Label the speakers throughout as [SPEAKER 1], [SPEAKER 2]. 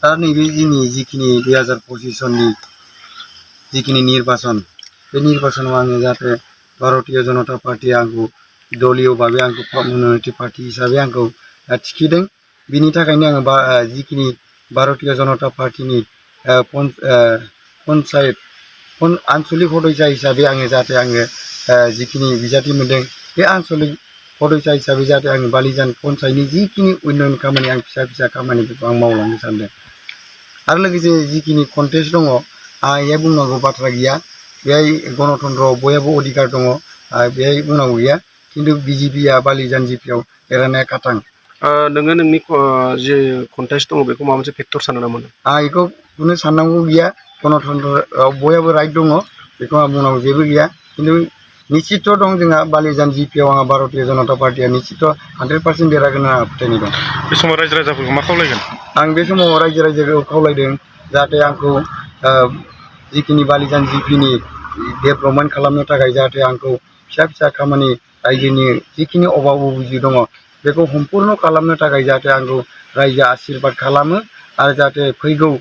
[SPEAKER 1] दा नैबे जोंनि जिखिनि 2025 सननि जिखिनि निर्बाचन बे निर्बाचनाव आङो जाहाथे भारतीय जनता पार्टी आंखौ दलीय भावे आंखौ मिन'रिटि पार्टी हिसाबै आंखौ थिखिदों बिनि थाखायनो आङो जिखिनि भारतीय जनता पार्टीनि पन्चायत आन्चलिक सदस्य हिसाबै आङो जाहाथे आङो जिखिनि बिजाथि मोनदों बे आन्चलिक सदस्य हिसाबै जाहाथे आङो बालिजान पन्चायतनि जिखिनि उन्नयन खामानि आं फिसा खामानिफोरखौ आं मावलांनो सानदों आरो लोगोसे जिखिनि कन्टेस्ट दङ आंहा बुंनांगौ बाथ्रा गैया बेहाय गणतन्त्रआव बयहाबो अधिकार दङ बेहाय बुंनांगौ गैया खिन्थु बिजेपिया बालिजान जिपियाव देरहानाया खाथां
[SPEAKER 2] नोङो नोंनि जे कन्टेस्ट दङ बेखौ माबा मोनसे फेक्टर सानो नामा
[SPEAKER 1] आं बेखौ खुनु साननांगौ गैया गणतन्त्रआव बयहाबो राइट दङ बेखौ आं बुंनांगौ जेबो गैया खिन्थु निश्चित दं जोंहा बालिजान जिपियाव आंहा भारतीय जनता पार्टीया निश्चित 100% देरहागोन आंहा फोथायनाय दं
[SPEAKER 2] बे समाव रायजो राजाफोरखौ मा खावलायगोन
[SPEAKER 1] आं बे समाव रायजो राजाखौ खावलायदों जाहाथे आंखौ जिखिनि बालिजान जिपिनि डेभेलपमेन्ट खालामनो थाखाय जाहाथे आंखौ फिसा खामानि रायजोनि जिखिनि अभाब बुजि दङ बेखौ सम्पुर्ण खालामनो थाखाय जाहाथे आंखौ रायजो आशीर्बाद खालामो आरो जाहाथे फैगौ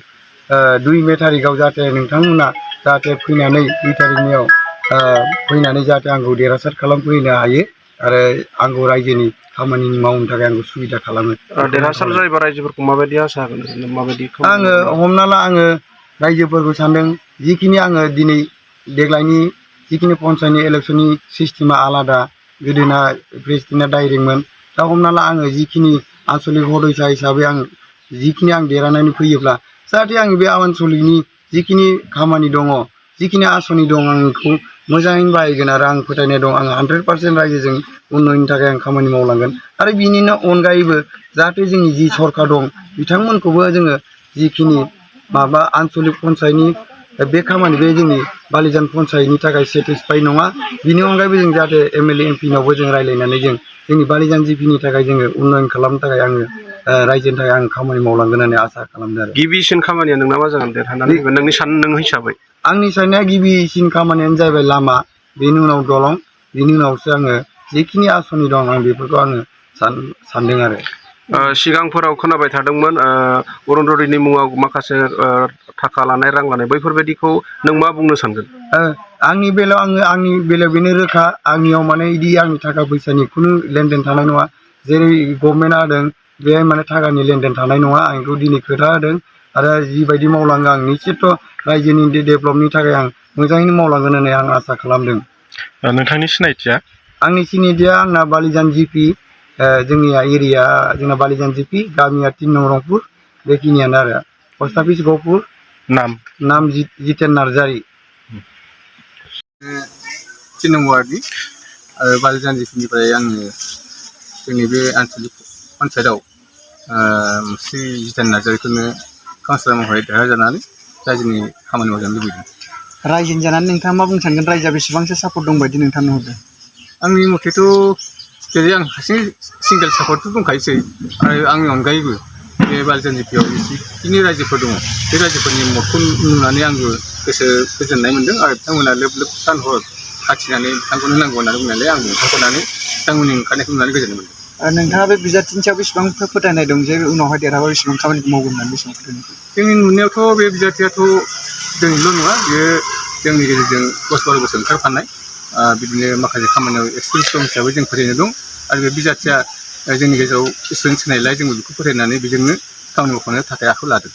[SPEAKER 1] 2 मे थारिखआव जाहाथे नोंथांमोना जाहाथे फैनानै 2 तारिखनियाव फैनानै जाहाथे आंखौ देरहासार खालामफैनो हायो आरो आंखौ रायजोनि खामानि मावनो थाखाय आंखौ सुबिदा खालामो
[SPEAKER 2] देरहासार जायोबा रायजोफोरखौ माबायदि आसा होगोन माबायदि
[SPEAKER 1] आङो हमना ला आङो रायजोफोरखौ सानदों जिखिनि आङो दिनै देग्लायनि जिखिनि पन्चायतनि इलेक्सननि सिस्टेमा आलादा गोदोना प्रेसिडेन्टआ डाइरेक्टमोन दा हमना ला आङो जिखिनि आन्चलिक सदस्य हिसाबै आं जिखिनि आं देरहानानै फैयोब्ला जाहाथे आं बे आन्चलिकनि जिखिनि खामानि दङ जिखिनि आसनि दं आं बेखौ मोजाङैनो बाहायगोन आरो आं फोथायनाय दं आं 100% रायजोजों उन्नयननि थाखाय आं खामानि मावलांगोन आरो बिनिनो अनगायैबो जाहाथे जोंनि जि सरकार दं बिथांमोनखौबो जोङो जिखिनि माबा आन्चलिक पन्चायतनि बे खामानि बे जोंनि बालिजान पन्चायतनि थाखाय सेटिसफाइ नङा बिनि अनगायैबो जों जाहाथे एमएलए एमपिनावबो जों रायज्लायनानै जोंनि बालिजान जिपिनि थाखाय जोङो उन्नयन खालामनो थाखाय आङो रायजोनि थाखाय आं खामानि मावलांगोन होननानै आसा खालामदों आरो
[SPEAKER 2] गिबिसिन खामानिया नोंना मा जागोन देरहानानै नोंनि हिसाबै
[SPEAKER 1] आंनि साननाया गिबिसिन खामानियानो जाहैबाय लामा बेनि उनाव दलं बेनि उनावसो आङो जिखिनि आसनि दं आं बेफोरखौ आङो सानदों आरो
[SPEAKER 2] सिगांफोराव खोनाबाय थादोंमोन अरुण'दयनि मुङाव माखासे थाखा लानाय रां लानाय बैफोरबायदिखौ नों मा बुंनो सानगोन
[SPEAKER 1] आंनि बेलायाव बेनो रोखा आंनियाव माने बिदि आंनि थाखा फैसानि खुनु लेनदेन थानाय नङा जेरै गभर्नमेन्टआ होदों बेहाय माने थाखानि लेनदेन थानाय नङा आं बेखौ दिनै खोथा होदों आरो जिबायदि मावलाङो आं निश्चित रायजोनि डेभेलपनि थाखाय आं मोजाङैनो मावलांगोन होननानै आं आसा खालामदों
[SPEAKER 2] नोंथांनि सिनायथिया
[SPEAKER 1] आंनि सिनायथिया आंना बालिजान जिपि जोंनिया एरिया जोंना बालिजान जिपि गामिया 3 नं रंपुर बेखिनियानो आरो पस्ट अफिस गहपुर नाम जितेन नार्जारि 3 नं वार्डनि आरो बालिजान जिपिनिफ्राय आङो जोंनि बे आन्चलिक पन्चायतआव श्री जितेन नार्जारिखौनो काउन्सिलर महरै देरहाजानानै रायजोनि खामानि मावजानो लुबैदों रायजोनि जानानै नोंथाङा मा बुंनो सानगोन रायजोआ बेसेबांसो सापर्ट दं बायदि नोंथांनो हरदों आंनि मथेथ' जेरै आं हारसिं सिंगेल सापर्टथ' दंखायोसै आरो आंनि अनगायैबो बे बालिजान जिपियाव जिखिनि रायजोफोर दङ बे रायजोफोरनि मदखौ नुनानै आंबो गोसो गोजोननाय मोनदों आरो बिथांमोना लोब सान हर खाथिनानै बिथांखौनो नांगौ होननानै बुंनायलाय आंबो ओंखारनानै बिथांमोननि ओंखारनायखौ नुनानै गोजोननाय मोनदों नोंथाङा बे बिजाथिनि सायाव बेसेबां फोथायनाय दं जे उनावहाय देरहाबा बेसेबां खामानिखौ मावगोन होननानै बेसेबां फोथायनाय जोंनि नुनायावथ' बे बिजाथियाथ' जोंनिल' नङा बेयो जोंनि गेजेरजों 10-12 बोसोर ओंखारफानाय बिदिनो माखासे खामानियाव एक्सपिरियेन्स दं हिसाबै जों फोथायनाय दं आरो बे बिजाथिया जोंनि गेजेराव एक्सपिरियेन्स होनायलाय जोंबो बेखौ फोथायनानै बेजोंनो खामानि मावफानो थाखाय आखायाव लादों